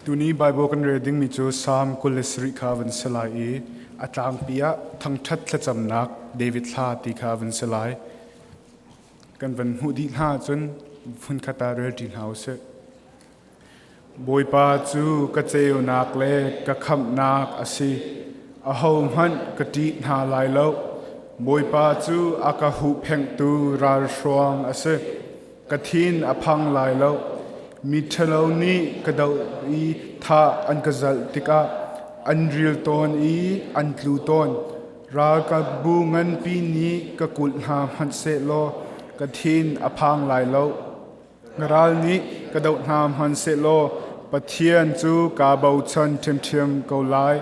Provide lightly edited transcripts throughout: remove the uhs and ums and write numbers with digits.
Tuni Bible kan rel dingmi cu Salm 27 kha van si lai i a tlangpi ah thangṭhat thlacamnak David hla ti kha van si lai. Kan van hmuh dih hna ahcun hmunkhat ah rel ṭi hna usih. Bawipa cu ka ceunak le ka khamhnak a si. Ahohmanh ka ṭih hna lai lo. Bawipa cu a ka huhphenhtu ralhruang a si. Ka thin a phang lai lo. Miṭhalo nih ka doh i thah an ka zalh tikah an ril tawn i an tlu tawn. Ralkapbu nganpi nih ka kulh hna hmanhsehlaw ka thin a phang lai lo. Ka ral nih ka doh hna hmanhsehlaw Pathian cu kaa bochan ṭhiamṭhiam ko lai.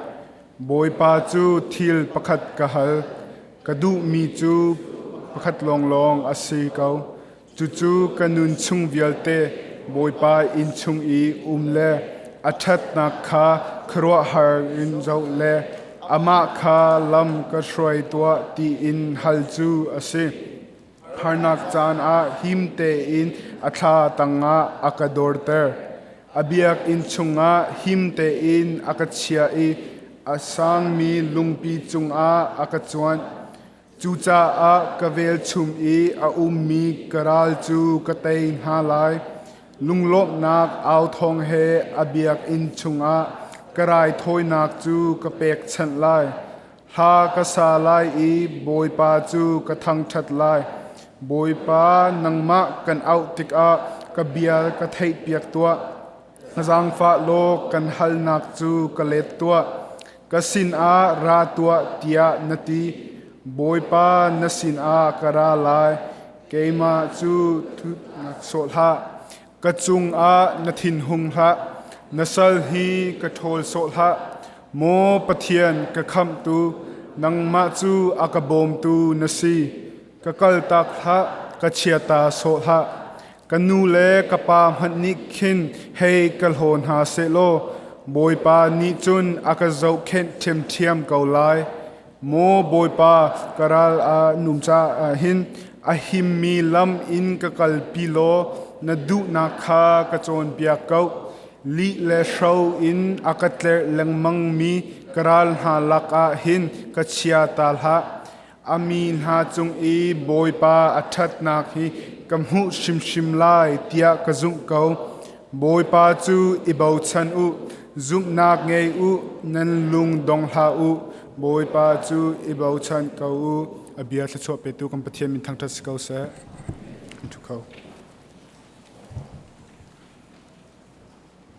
Bawipa cu thil pakhat ka hal, ka duhmi cu pakhat lawnglawng a si ko. Cucu ka nun chung vialte Bawipa inn chung i um le a ṭhatnak kha khuaruahhar in zoh le amah kha lam ka hruai tuah tiin hal cu a si. Harnak caan ah him tein a thla tangah a ka dorter. A biakinn chungah him tein a ka chiah i a sangmi lungpi cungah a ka cuanh. Cucaah ka velchum i a ummi ka ral cu ka tei hna lai. Lunglawmhnak au thawng he a biakinn chungah ka raithawinak cu ka pekchanh lai. Hla ka sa lai i Bawipa cu ka thangṭhat lai. Bawipa, nangmah kan auh tikah ka bia ka theihpiak tuah. Ka zaangfah law kan halnak cu ka let tuah. Ka sinah ra tuah tiah na ti. Bawipa, na sinah ka ra lai. Keimah cu thutnak sawh hlah. Ka cungah na thinhung hlah, na sal hi ka ṭhawl sawh hlah. Maw Pathian ka khamhtu, nangmah cu a ka bawmtu na si. Ka kaltak hlah, ka chiata sawh hlah. Ka nu le ka pa hmanh nih khin hei ka hlaw hna sehlaw Bawipa nih cun a ka zohkhenh ṭhiamṭhiam ko lai. Maw Bawipa, ka ral a num caah hin a himmi lam in ka kalpi law na duhnak kha ka cawnpiak ko. Lih le hro in a ka tlerh lengmangmi ka ral hna lakah hin ka chia ta hlah. A mi hna cung i Bawipa a ṭhatnak hi ka hmuh hrimhrim lai tiah ka zumh ko. Bawipa cu i bochan u, zumhnak ngei u, nan lung dong hlah u. Bawipa cu i bochan ko u. A bia thluachuah petu kan Pathian min thangṭhat si ko seh. Kan ṭhu kho.